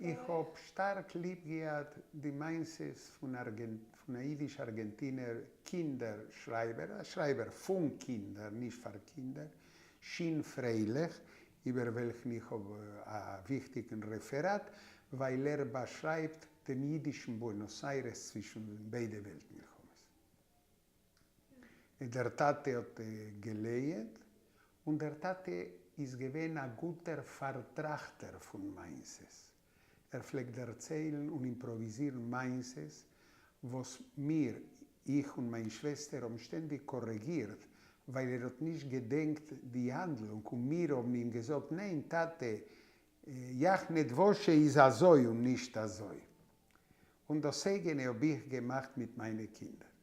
איך האב שטארק ליב געהאט די מעשות פון א אידיש ארגענטינער קינדער שרייבער, א שרייבער פון קינדער נישט פאר קינדער, שין פרייליך, איבער וועלכן איך האב א וויכטיגן רעפעראט, ווייל ער באשרייבט דעם אידישן בוענאס איירעס צווישן ביידע וועלט מלחמות. דער טאטע האט געלייענט, און דער טאטע איז געווען א גוטער פארטראכטער פון מעשה'ס. ער פלעגט דערציילן און אימפראוויזירן מעשה'ס וואס מיר, איך און מיין שוועסטער, האבן שטענדיג קארעגירט, ווייל ער האט נישט געדענקט די האנדלונג, און מיר האבן אים געזאגט, ניין טאטע, יאכנע דוואשע איז אזוי און נישט אזוי. און דאס אייגענע האב איך געמאכט מיט מיינע קינדער.